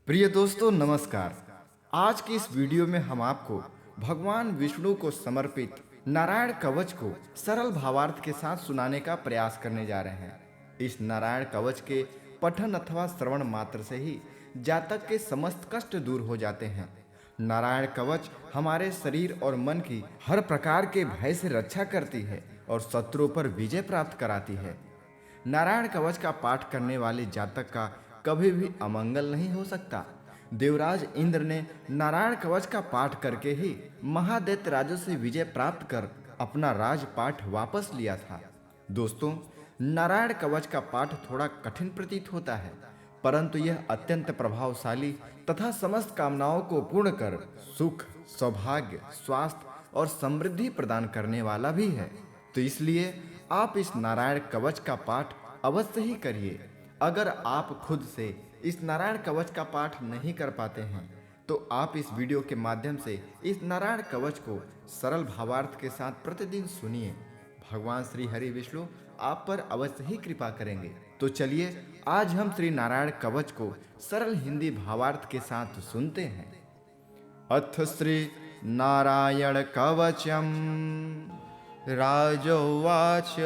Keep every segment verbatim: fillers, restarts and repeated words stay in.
प्रिय दोस्तों, नमस्कार। आज की इस वीडियो में हम आपको भगवान विष्णु को समर्पित नारायण कवच को सरल भावार्थ के साथ सुनाने का प्रयास करने जा रहे हैं। इस नारायण कवच के पठन अथवा श्रवण मात्र से ही जातक के समस्त कष्ट दूर हो जाते हैं। नारायण कवच हमारे शरीर और मन की हर प्रकार के भय से रक्षा करती है और शत्रुओं पर विजय प्राप्त कराती है। नारायण कवच का पाठ करने वाले जातक का कभी भी अमंगल नहीं हो सकता। देवराज इंद्र ने नारायण कवच का पाठ करके ही महादैत्य राजों से विजय प्राप्त कर अपना राजपाट वापस लिया था। दोस्तों, नारायण कवच का पाठ थोड़ा कठिन प्रतीत होता है, परंतु यह अत्यंत प्रभावशाली तथा समस्त कामनाओं को पूर्ण कर सुख, सौभाग्य, स्वास्थ्य और समृद्धि प्रदान करने वाला भी है। तो इसलिए आप इस नारायण कवच का पाठ अवश्य ही करिए। अगर आप खुद से इस नारायण कवच का पाठ नहीं कर पाते हैं, तो आप इस वीडियो के माध्यम से इस नारायण कवच को सरल भावार्थ के साथ प्रतिदिन सुनिए। भगवान श्री हरि विष्णु आप पर अवश्य ही कृपा करेंगे। तो चलिए, आज हम श्री नारायण कवच को सरल हिंदी भावार्थ के साथ सुनते हैं। अथ श्री नारायण कवचम। राजोवाच,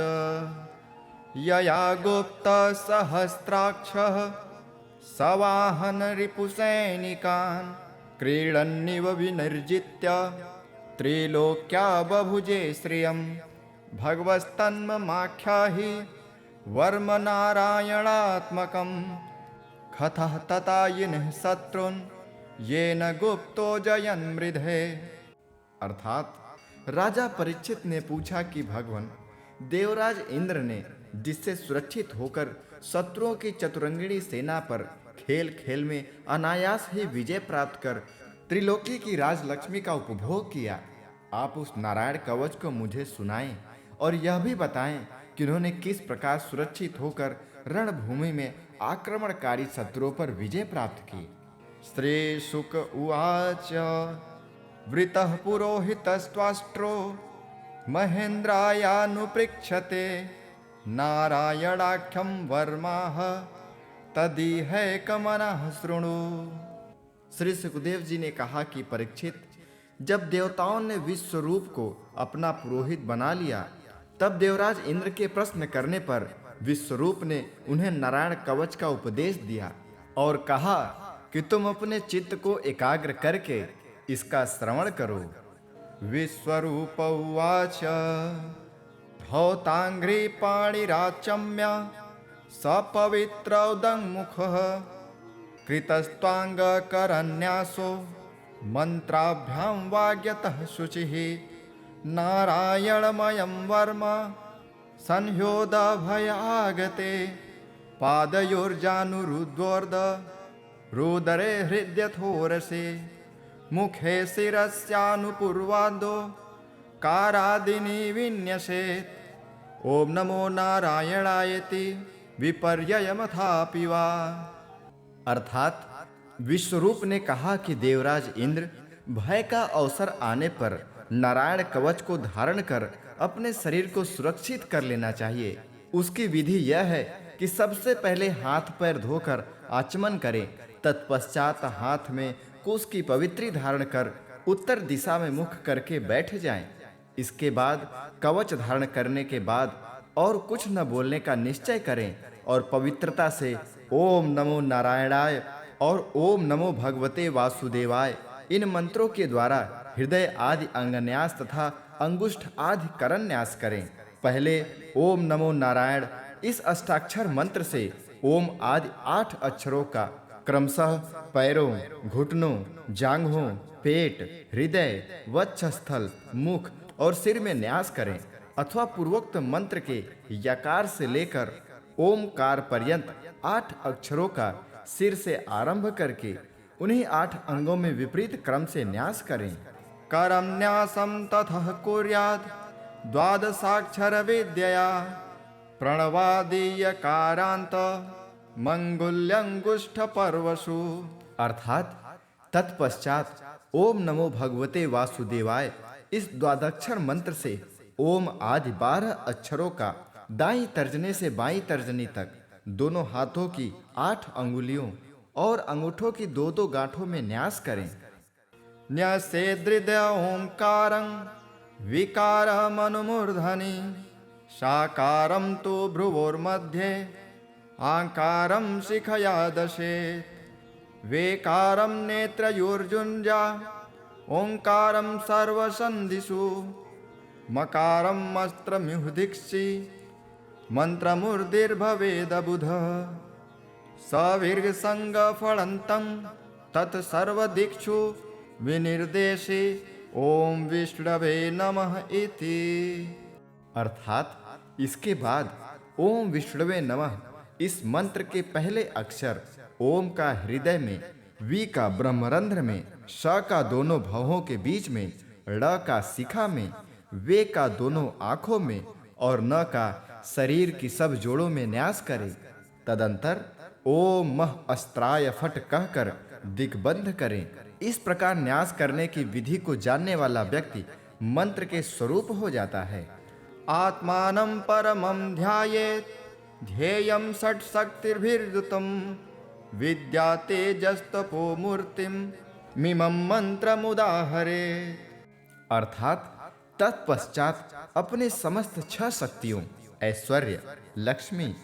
यया गुप्त सहस्त्राक्ष सवाहन रिपुसैनिकान क्रीडन्निव विनिर्जित्य त्रिलोक्या बभुजे श्रियम। भगवस्तन्ममाख्याहि वर्म नारायणात्मकम। खथः ततायिनः शत्रुन येन गुप्तो जयन्मृधे। अर्थात राजा परीक्षित ने पूछा कि भगवान, देवराज इंद्र ने जिससे सुरक्षित होकर शत्रुओं की चतुरंगिणी सेना पर खेल खेल में अनायास ही विजय प्राप्त कर त्रिलोकी की राजलक्ष्मी का उपभोग किया, आप उस नारायण कवच को मुझे सुनाएं और यह भी बताएं कि उन्होंने किस प्रकार सुरक्षित होकर रणभूमि में आक्रमणकारी शत्रुओं पर विजय प्राप्त की। श्री शुक उवाच, वृतः पुरोहितस्त्वाष्ट्रो महेन्द्रायानुपृच्छते नारायणाख्यं वर्माह तदीहैकमनः शृणु। श्री सुखदेव जी ने कहा कि परीक्षित, जब देवताओं ने विश्वरूप को अपना पुरोहित बना लिया, तब देवराज इंद्र के प्रश्न करने पर विश्वरूप ने उन्हें नारायण कवच का उपदेश दिया और कहा कि तुम अपने चित्त को एकाग्र करके इसका श्रवण करो। विश्वरूप उवाच, धौतांघ्रिपाणिराचम्य सपवित्रोदङ्मुखः कृतस्त्वाङ्गकरन्यासो मन्त्राभ्यां वाग्यतः शुचिः। नारायणमयं वर्म संह्योदभयागते पादयोर्जानुरुद्वोर्ध रुदरे हृद्यथोरसे। मुखे शिरस्यानुपूर्वादो कारादीनि विन्यसेत्। ॐ नमो नारायणायेति विपर्ययमथापि वा। अर्थात विश्वरूप ने कहा कि देवराज इंद्र, भय का अवसर आने पर नारायण कवच को धारण कर अपने शरीर को सुरक्षित कर लेना चाहिए। उसकी विधि यह है कि सबसे पहले हाथ पैर धोकर आचमन करें, तत्पश्चात हाथ में कुश की पवित्री धारण कर उत्तर दिशा में मुख करके बैठ जाएं। इसके बाद कवच धारण करने के बाद और कुछ न बोलने का निश्चय करें और पवित्रता से ओम नमो नारायणाय और ओम नमो भगवते वासुदेवाय इन मंत्रों के द्वारा हृदय आदि अंगन्यास तथा अंगुष्ठ आदि करन्यास करें। पहले ओम नमो नारायण इस अष्टाक्षर मंत्र से ओम आदि आठ अक्षरों का क्रमशः पैरों, घुटनों, जांघों, पेट, हृदय, वक्षस्थल, मुख और सिर में न्यास करें अथवा पूर्वोक्त मंत्र के यकार से लेकर ओमकार पर्यंत आठ अक्षरों का सिर से आरंभ करके उन्हीं आठ अंगों में विपरीत क्रम से न्यास करें। करन्यासं ततः कुर्याद् द्वादशाक्षरविद्यया प्रणवादियकारान्त मङ्गुल्यङ्गुष्ठपर्वसु। अर्थात तत्पश्चात ओम नमो भगवते वासुदेवाय इस द्वादक्षर मंत्र से ओम आदि बारह अक्षरों का दाईं तर्जनी से बाईं तर्जनी तक दोनों हाथों की आठ अंगुलियों और अंगूठों की दो दो गांठों में न्यास करें। न्यसेद् हृदये ओंकारं विकारमनुमूर्धनि। साकारं तु भ्रुवोर्मध्ये आकारं शिखया दशेत्। वेकारं नेत्रयोर्युञ्जा ओंकारं सर्वसन्धिषु। मकारमस्त्रमिह दीक्षि मन्त्रमूर्तिर्भवेदबुधः। सवीर्यसङ्घफणन्तं तत्सर्वदिक्षु विनिर्देशे ओं विष्णवे नमः इति। अर्थात इसके बाद ओम विष्णवे नमः इस मंत्र के पहले अक्षर ओम का हृदय में, वी का ब्रह्मरंध्र में, श का दोनों भवों के बीच में, ड़ का शिखा में, वे का दोनों आंखों में और न का शरीर की सब जोड़ों में न्यास करें। तदंतर ओम मह अस्त्राय फट कहकर दिग्बंध करें। इस प्रकार न्यास करने की विधि को जानने वाला व्यक्ति मंत्र के स्वरूप हो जाता है। आत्मानं परमं ध्यायेत् ध्येयं षट्शक्तिभिर्युतम्। विद्यातेजस्तपोमूर्तिं मिमं मन्त्रमुदाहरेत्। अर्थात तत्पश्चात अपने समस्त छह शक्तियों, ऐश्वर्य, लक्ष्मी,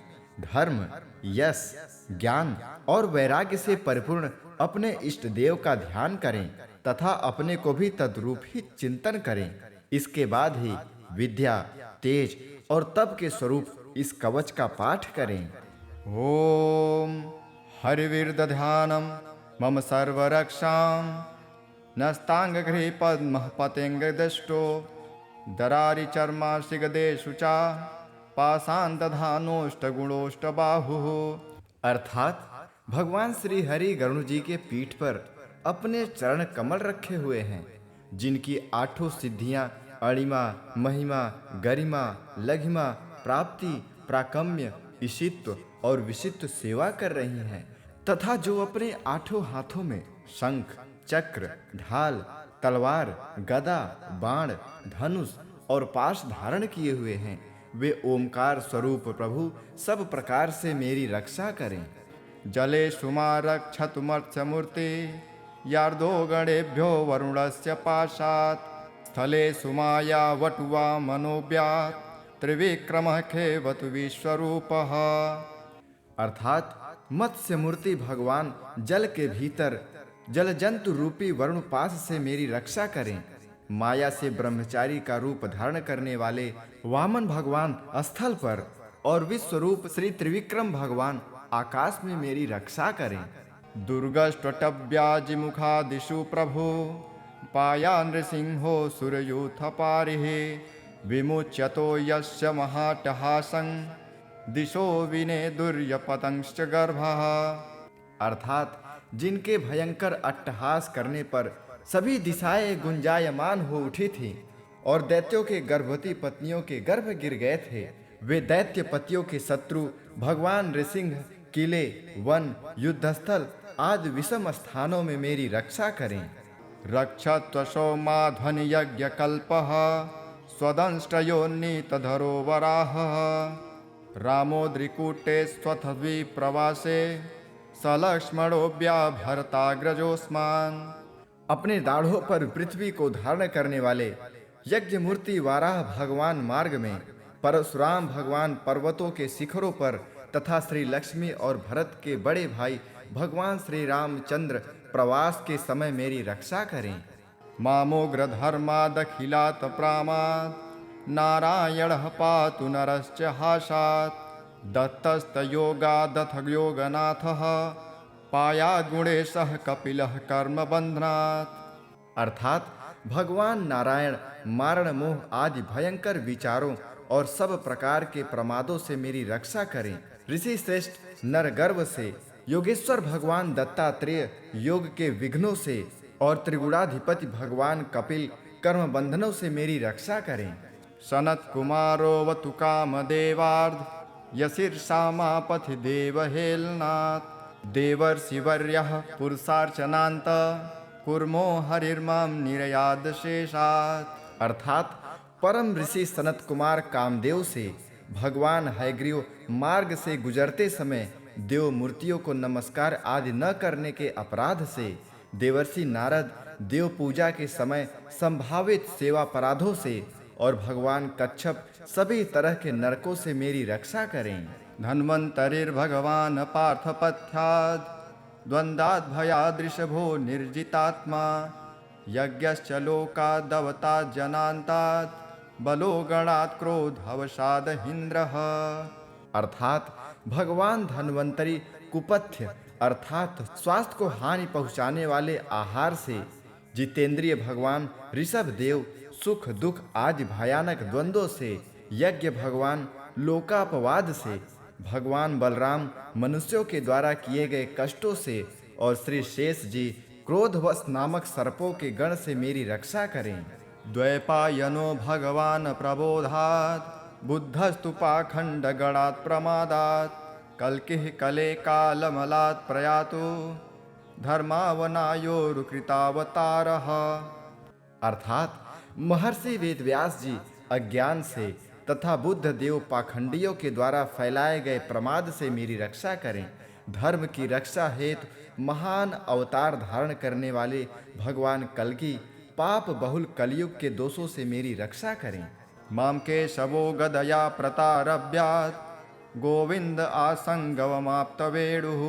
धर्म, यश, ज्ञान और वैराग्य से परिपूर्ण अपने इष्ट देव का ध्यान करें तथा अपने को भी तद्रूप ही चिंतन करें। इसके बाद ही विद्या, तेज और तप के स्वरूप इस कवच का पाठ करें। ओम हरिविर्दधानम मम सर्वरक्षाम। नस्तांगघ्रीपद्मः पतेंगदष्टो दरारिचर्मासिगदेषु च पाशान्तधानोऽष्टगुणोऽष्टबाहुः। अर्थात भगवान श्री हरि गरुण जी के पीठ पर अपने चरण कमल रखे हुए हैं, जिनकी आठों सिद्धियां अणिमा, महिमा, गरिमा, लघिमा, प्राप्ति, प्राकम्य, इशित्व और विशित्व सेवा कर रही हैं, तथा जो अपने आठों हाथों में शंख, चक्र, ढाल, तलवार, गदा, बाण, धनुष और पाश धारण किए हुए हैं, वे ओमकार स्वरूप प्रभु सब प्रकार से मेरी रक्षा करें। जलेषु मां रक्षतु मत्स्यमूर्तिः यार्दो गणेभ्यो वरुणस्य पाशात्। स्थलेषु मां यावटु वामनो व्यात् त्रिविक्रमः खेवतु विश्वरूपः। अर्थात मत्स्य मूर्ति भगवान जल के भीतर जलजंतु रूपी वरुण पाश से मेरी रक्षा करें। माया से ब्रह्मचारी का रूप धारण करने वाले वामन भगवान स्थल पर और विश्वरूप श्री त्रिविक्रम भगवान आकाश में मेरी रक्षा करें। दुर्गस्त्वटव्याजिमुखादिषु प्रभो पायान्नृसिंहोऽसुरयूथपारिः। विमुच्यतो यस्य महाट्टहासं दिशो विनेदुर्यपतंश्च गर्भः। अर्थात जिनके भयंकर अट्टहास करने पर सभी दिशाएं गुंजायमान हो उठी थीं और दैत्यों के गर्भवती पत्नियों के गर्भ गिर गए थे, वे दैत्य पतियों के शत्रु भगवान नृसिंह किले, वन, युद्धस्थल आदि विषम स्थानों में मेरी रक्षा करें। रक्षत्वसौ मां ध्वनियज्ञकल्पः स्वदंष्ट्रयोन्नीतधरो वराहः। रामोद्रिकूटे स्वथ द्वीप्रवासे सलक्ष्मणो व्याभरताग्रजोऽस्मान्। अपने दाढ़ों पर पृथ्वी को धारण करने वाले यज्ञ मूर्ति वाराह भगवान मार्ग में, परशुराम भगवान पर्वतों के शिखरों पर तथा श्री लक्ष्मी और भरत के बड़े भाई भगवान श्री रामचंद्र प्रवास के समय मेरी रक्षा करें। मामोग्रधर्मादखिलातप्रामात् नारायणः पातु नरश्च हासात्। दत्तस्तयोगादथ योगनाथः पायाद्गुणेशः कपिलः कर्मबन्धनात्। अर्थात भगवान नारायण मारण मोह आदि भयंकर विचारों और सब प्रकार के प्रमादों से मेरी रक्षा करें। ऋषि श्रेष्ठ नर गर्व से योगेश्वर भगवान दत्तात्रेय योग के विघ्नों से और त्रिगुणाधिपति भगवान कपिल कर्म बंधनों से मेरी रक्षा करें। सनत्कुमारोऽवतु कामदेवार्धयशीर्षामापथि देवहेलनात्। देवर्षिवर्यः पुरुषार्चनान्त कूर्मो हरिर्मां निरयादशेषात्। अर्थात परम ऋषि सनत कुमार कामदेव से भगवान हयग्रीव मार्ग से गुजरते समय देव मूर्तियों को नमस्कार आदि न करने के अपराध से, देवर्षि नारद देव पूजा के समय संभावित सेवापराधों से और भगवान कच्छप सभी तरह के नरकों से मेरी रक्षा करें। धन्वन्तरिर्भगवान् पार्थ पथ्याद् द्वन्द्वाद्भयादृशभो निर्जितात्मा। यज्ञश्च लोकादवताज्जनान्तात् बलो गणात् क्रोधवशादहीन्द्रः। अर्थात भगवान धन्वंतरी कुपथ्य अर्थात स्वास्थ्य को हानि पहुँचाने वाले आहार से, जितेंद्रिय भगवान ऋषभ देव सुख दुख आदि भयानक द्वंद्वों से, यज्ञ भगवान लोकापवाद से, भगवान बलराम मनुष्यों के द्वारा किए गए कष्टों से और श्री शेष जी क्रोधवश नामक सर्पों के गण से मेरी रक्षा करें। द्वैपायनो भगवान प्रबोधात् बुद्धस्तु पाखंड गणात् प्रमादात् कल्किः कले कालमलात् प्रयातु धर्मावनायोरुकृतावतारः। अर्थात महर्षि वेदव्यास जी अज्ञान से तथा बुद्ध देव पाखंडियों के द्वारा फैलाए गए प्रमाद से मेरी रक्षा करें। धर्म की रक्षा हेतु महान अवतार धारण करने वाले भगवान कल्कि पाप बहुल कलयुग के दोषों से मेरी रक्षा करें। मां केशवो गदया प्रतारभ्यात् गोविन्द आसङ्गवमाप्तवेणुः।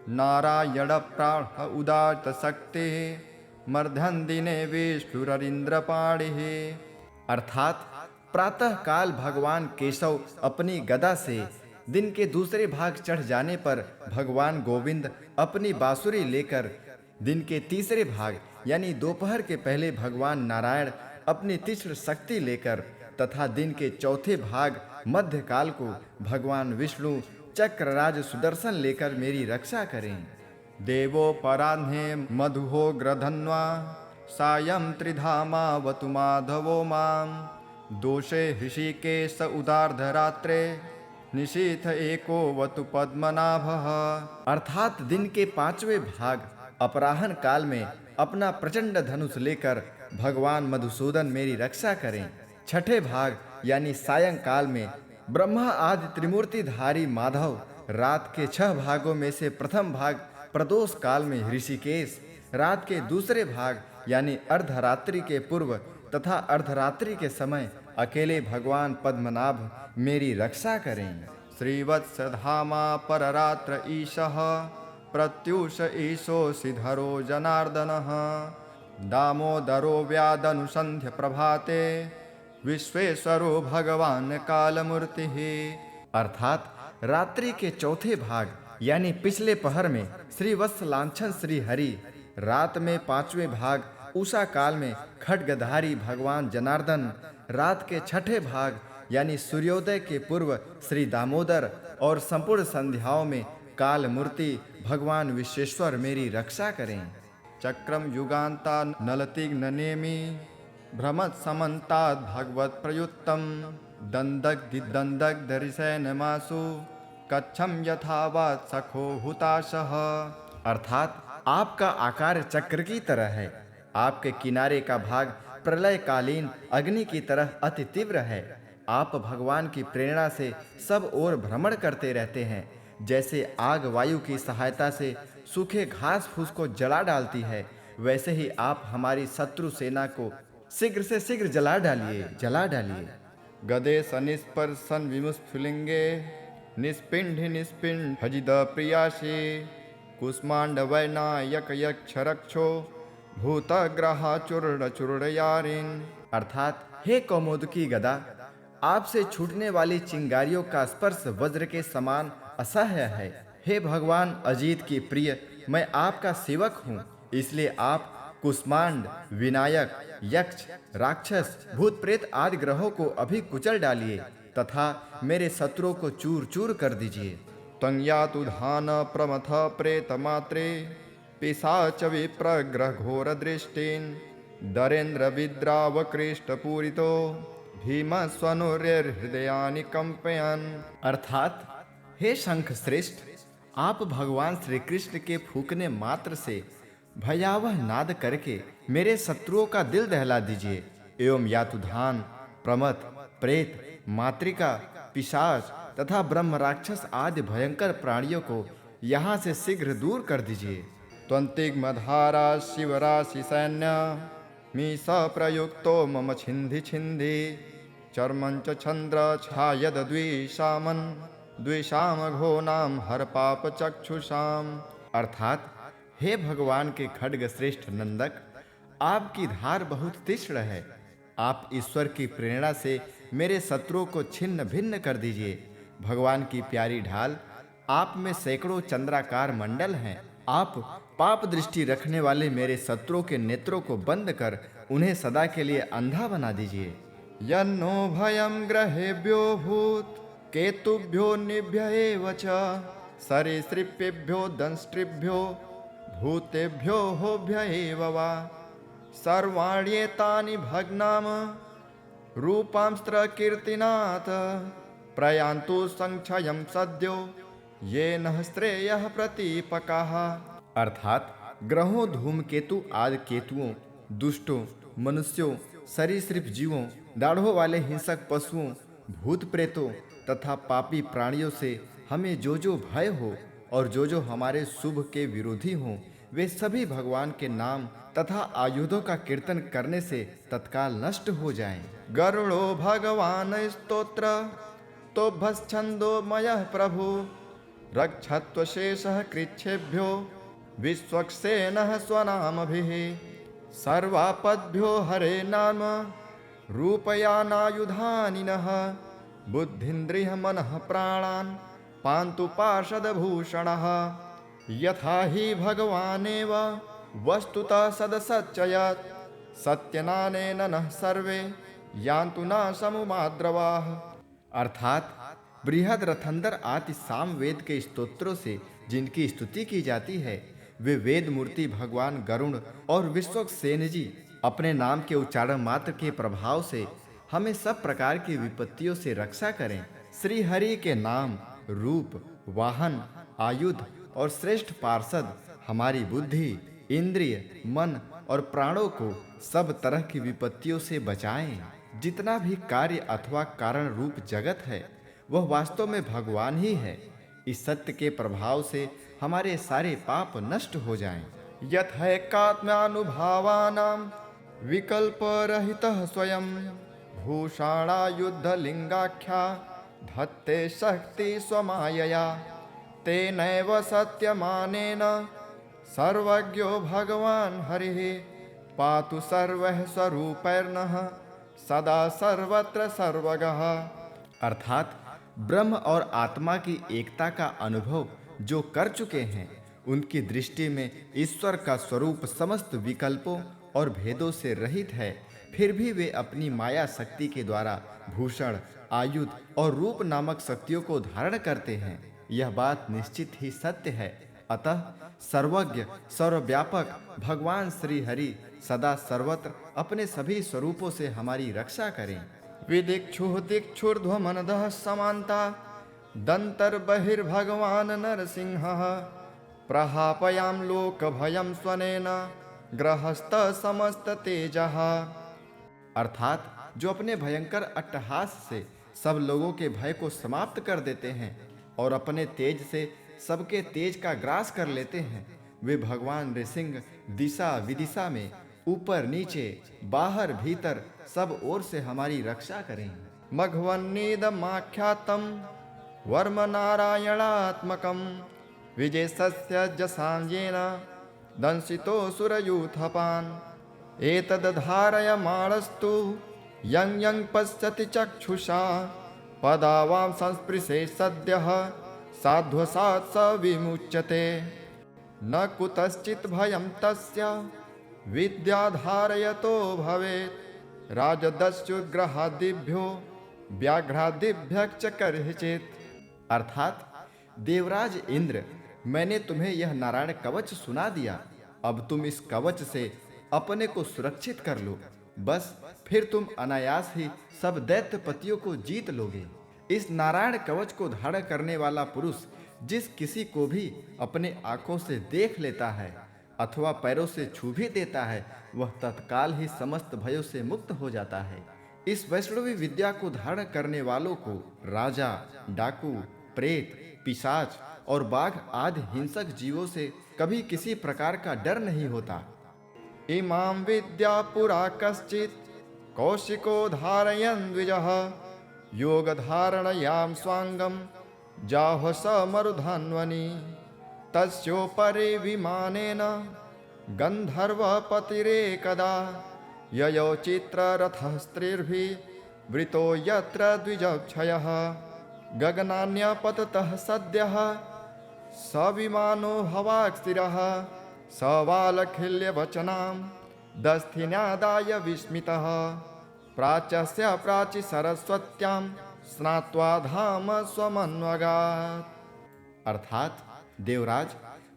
नारायणप्राण उदात्तशक्तिः मर्धन्दिने विष्णुररिन्द्रपाणिः। अर्थात प्रातः काल भगवान केशव अपनी गदा से, दिन के दूसरे भाग चढ़ जाने पर भगवान गोविंद अपनी बांसुरी लेकर, दिन के तीसरे भाग यानी दोपहर के पहले भगवान नारायण अपनी तीक्ष्ण शक्ति लेकर तथा दिन के चौथे भाग मध्य काल को भगवान विष्णु चक्रराज सुदर्शन लेकर मेरी रक्षा करें। देवोपराह्ने मधुहोग्रधन्वा सायं त्रिधामावतु माधवो मां। दोषे हृषीकेश उदार्धरात्रे निशीथ एकोऽवतु पद्मनाभः। अर्थात दिन के पांचवें भाग अपराह्न काल में अपना प्रचंड धनुष लेकर भगवान मधुसूदन मेरी रक्षा करें। छठे भाग यानी सायंकाल में ब्रह्मा आदि त्रिमूर्तिधारी माधव रात के छह भागों में से प्रथम भाग प्रदोष काल में हृषीकेश, रात के दूसरे भाग यानी अर्धरात्रि के पूर्व तथा अर्धरात्रि के समय अकेले भगवान पद्मनाभ मेरी रक्षा करें। श्रीवत्सधामापररात्र ईशः प्रत्यूष ईशोऽसिधरो जनार्दनः। दामोदरो व्यादनुसन्ध्य प्रभाते विश्वेश्वरो भगवान कालमूर्तिः। अर्थात रात्रि के चौथे भाग यानी पिछले पहर में श्री वत्स लांछन श्री हरि, रात में पांचवें भाग उषा काल में खड्गधारी भगवान जनार्दन, रात के छठे भाग यानी सूर्योदय के पूर्व श्री दामोदर और संपूर्ण संध्याओं में काल मूर्ति भगवान विश्वेश्वर मेरी रक्षा करें। चक्रं युगान्तानलतीक्ष्णनेमिं भ्रमत् समन्ताद् भगवत्प्रयुक्तं। दन्दग्धि दन्दग्धरिसैन्यमाशु कच्छं यथावत् सखो हुताशः। अर्थात आपका आकार चक्र की तरह है, आपके किनारे का भाग प्रलयकालीन अग्नि की तरह अति तीव्र है। आप भगवान की प्रेरणा से सब ओर भ्रमण करते रहते हैं। जैसे आग वायु की सहायता से सूखे घास फूस को जला डालती है, वैसे ही आप हमारी शत्रु सेना को शीघ्र से शीघ्र जला डालिए, जला डालिए। गदे सनिस्पर्शन विमुस्फुलिंगे निष्पिंढि निष्पिंढजिद प्रियाशी कुष्मांड वैनायक यक्ष रक्षो भूत ग्रहा चूर्ण चूर्ण यारिन। अर्थात हे कौमुदकी गदा, आपसे छूटने वाली चिंगारियों का स्पर्श वज्र के समान असह्य है। हे भगवान अजीत के प्रिय, मैं आपका सेवक हूँ, इसलिए आप कुष्मांड, विनायक, यक्ष, राक्षस, भूत प्रेत आदि ग्रहों को अभी कुचल डालिए तथा मेरे शत्रुओं को चूर चूर कर दीजिए। तं यातुधान प्रमथ प्रेत मात्रे पिशाच विप्रग्रह घोर दृष्टिन दरेंद्र विद्रावकृष्ट पूरितो भीमस्वनुरेर्हृदयानि कंपयन्। अर्थात हे शंख श्रेष्ठ, आप भगवान श्री कृष्ण के फूंकने मात्र से भयावह नाद करके मेरे शत्रुओं का दिल दहला दीजिए। एवं यातुधान, प्रमथ, प्रेत, मातृका, पिशाच, तथा ब्रह्म राक्षस आदि भयंकर प्राणियों को यहाँ से शीघ्र दूर कर दीजिए। त्वन्तिग्मधारा शिवराशि सैन्य मीश प्रयुक्तो मम छिन्धि छिन्धि। चर्मञ्च चन्द्र छायद द्विषामन् द्विषाम घोनाम हर पाप चक्षुषाम। अर्थात, हे भगवान के खड्ग श्रेष्ठ नंदक, आपकी धार बहुत तीक्ष्ण है। आप ईश्वर की प्रेरणा से मेरे शत्रुओं को छिन्न भिन्न कर दीजिए। भगवान की प्यारी ढाल, आप में सैकड़ों चंद्राकार मंडल हैं। आप पाप दृष्टि रखने वाले मेरे शत्रुओं के नेत्रों को बंद कर उन्हें सदा के लिए अंधा बना दीजिए। यन्नो भयं ग्रहेभ्यो भूत केतुभ्यो निभ्य एव च। सरीसृपेभ्यो दंष्ट्रिभ्यो भूतेभ्यो होभ्य एव वा। सर्वाण्येतानि भग्नाम रूपांस्त्र कीर्तिनाथ। प्रयान्तु संक्षयं सद्यो येन श्रेयः प्रतीपकाः। अर्थात, ग्रहों, धूमकेतु आदि केतुओं, दुष्टों, मनुष्यों, सरीसृप जीवों, दाढ़ों वाले हिंसक पशुओं, भूत प्रेतों तथा पापी प्राणियों से हमें जो जो भय हो और जो जो हमारे शुभ के विरोधी हों, वे सभी भगवान के नाम तथा आयुधों का कीर्तन करने से तत्काल नष्ट हो जाएं। गरुड़ो भगवान स्तोत्र तोभ्यश्छन्दोमयः प्रभु। रक्षत्वशेषः कृच्छेभ्यो विश्वक्सेनः स्वनामभिः। सर्वापद्भ्यो हरे नाम रूपयानायुधानि नः। बुद्धिन्द्रियमनः प्राणान् पान्तु पार्षदभूषणः। यथा हि भगवानेव वस्तुतः सदसच्च यत्। सत्यनानेन नः सर्वे यान्तु नाशमुमाद्रवाः। अर्थात, बृहद रथंदर आदि सामवेद के स्तोत्रों से जिनकी स्तुति की जाती है, वे वेद मूर्ति भगवान गरुण और विश्वक्सेन जी अपने नाम के उच्चारण मात्र के प्रभाव से हमें सब प्रकार की विपत्तियों से रक्षा करें। श्री हरि के नाम, रूप, वाहन, आयुध और श्रेष्ठ पार्षद हमारी बुद्धि, इंद्रिय, मन और प्राणों को सब तरह की विपत्तियों से बचाएं। जितना भी कार्य अथवा कारण रूप जगत है, वह वास्तव में भगवान ही है। इस सत्य के प्रभाव से हमारे सारे पाप नष्ट हो जाएं। यथैकात्म्यानुभावानां विकल्परहितः स्वयं। भूषाणायुधलिङ्गाख्या धत्ते शक्ति स्वमायया। तेनैव सत्यमानेन सर्वज्ञो भगवान हरिः। पातु सर्वैः स्वरूपैर्नः सदा सर्वत्र सर्वगः। अर्थात, ब्रह्म और आत्मा की एकता का अनुभव जो कर चुके हैं, उनकी दृष्टि में ईश्वर का स्वरूप समस्त विकल्पों और भेदों से रहित है, फिर भी वे अपनी माया शक्ति के द्वारा भूषण, आयुध और रूप नामक शक्तियों को धारण करते हैं। यह बात निश्चित ही सत्य है। अतः सर्वज्ञ, सर्वव्यापक भगवान श्री हरि सदा सर्वत्र अपने सभी स्वरूपों से हमारी रक्षा करें। विदिक्षुः दिक्षूर्ध्वमनदः समान्ता दन्तर्बहिर्भगवान् नरसिंहः। प्रहापयां लोकभयं स्वनेन ग्रहस्थ समस्त तेजः। अर्थात, जो अपने भयंकर अट्टहास से सब लोगों के भय को समाप्त कर देते हैं और अपने तेज से सबके तेज का ग्रास कर लेते हैं, वे भगवान नृसिंह दिशा विदिशा में, ऊपर नीचे, बाहर भीतर, सब ओर से हमारी रक्षा करें। मघवन्नीदमाख्यातं वर्म नारायणात्मकं। विजेशस्य जसां येन दंशितोऽसुरयूथपान्। एतद्धारयमाणस्तु यं यं पश्यति चक्षुषा। पदावां संस्पृशेत् सद्यः साध्वशात् स विमुच्यते। न कुतश्चित् भयं तस्य विद्याधारयतो भवेत्। राजदस्युग्रहादिभ्यो व्याघ्रादिभ्यश्च कर्हिचित्। अर्थात, देवराज इंद्र, मैंने तुम्हें यह नारायण कवच सुना दिया। अब तुम इस कवच से अपने को सुरक्षित कर लो। बस, फिर तुम अनायास ही सब दैत्यपतियों को जीत लोगे। इस नारायण कवच को धारण करने वाला पुरुष जिस किसी को भी अपने आंखों से देख लेता है अथवा पैरों से छू भी देता है, वह तत्काल ही समस्त भयों से मुक्त हो जाता है। इस वैष्णवी विद्या को धारण करने वालों को राजा, डाकू, प्रेत, पिशाच और बाघ आदि हिंसक जीवों से कभी किसी प्रकार का डर नहीं होता। इमां विद्या पुरा कश्चित् कौशिको धारयन् द्विजः। योगधारणयां स्वाङ्गं जाह्वसमरुधन्वनि। तस्योपरि विमानेन गन्धर्वपतिरेकदा। ययौ चित्ररथस्त्रिभिर्वृतो यत्र द्विजक्षयः। गगनान्यपततः सद्यः स विमानो हवाक्सिरः। स वालखिल्यवचनां दस्थिन्यादाय विस्मितः। प्राच्यस्य प्राचि सरस्वत्यां स्नात्वा धाम स्वमन्वगात्। अर्थात देवराज,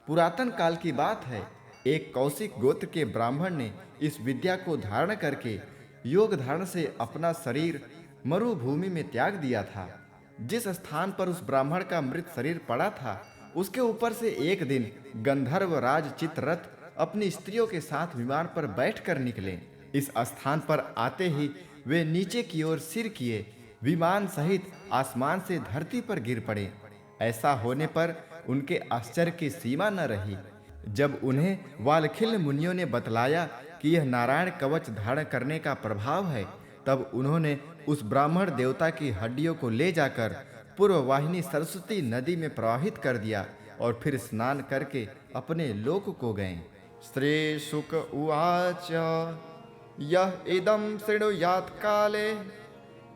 पुरातन काल की बात है, एक कौशिक गोत्र के ब्राह्मण ने इस विद्या को धारण करके योग धारण से अपना शरीर मरुभूमि में त्याग दिया था। जिस स्थान पर उस ब्राह्मण का मृत शरीर पड़ा था, उसके ऊपर से एक दिन गंधर्व राज चित्ररथ अपनी स्त्रियों के साथ विमान पर बैठकर निकले। इस स्थान पर आते ही वे नीचे की ओर सिर किए विमान सहित आसमान से धरती पर गिर पड़े। ऐसा होने पर उनके आश्चर्य की सीमा न रही। जब उन्हें वालखिल्य मुनियों ने बतलाया कि यह नारायण कवच धारण करने का प्रभाव है, तब उन्होंने उस ब्राह्मण देवता की हड्डियों को ले जाकर पूर्व वाहिनी सरस्वती नदी में प्रवाहित कर दिया और फिर स्नान करके अपने लोक को गए। श्री शुक उवाच, यः इदं शृणुयात् काले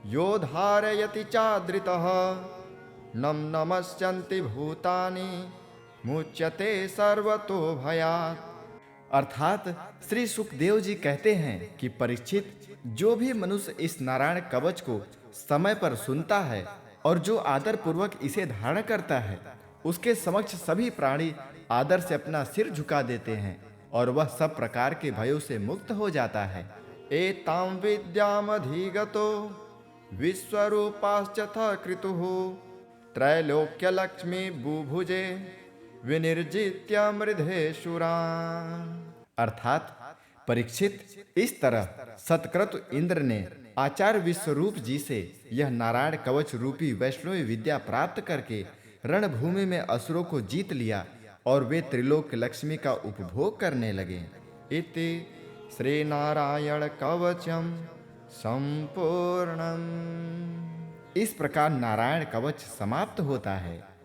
यो धारयति चादृतः, नं नमस्यन्ति भूतानि मुच्यते सर्वतो भयात्। अर्थात श्री शुकदेव जी कहते हैं कि परीक्षित, जो भी मनुष्य इस नारायण कवच को समय पर सुनता है और जो आदर पूर्वक इसे धारण करता है, उसके समक्ष सभी प्राणी आदर से अपना सिर झुका देते हैं और वह सब प्रकार के भयों से मुक्त हो जाता है। एतां विद्यामधिगतो विश्वरूपाश्चथ क्रतुः, त्रैलोक्यलक्ष्मी बुभुजे विनिर्जित्य मृधे सुरान्। अर्थात परीक्षित, इस तरह सतक्रतु इंद्र ने आचार्य विश्वरूप जी से यह नारायण कवच रूपी वैष्णवी विद्या प्राप्त करके रणभूमि में असुरों को जीत लिया और वे त्रिलोक लक्ष्मी का उपभोग करने लगे। इति श्री नारायण कवचम संपूर्णम। इस प्रकार नारायण कवच समाप्त होता है।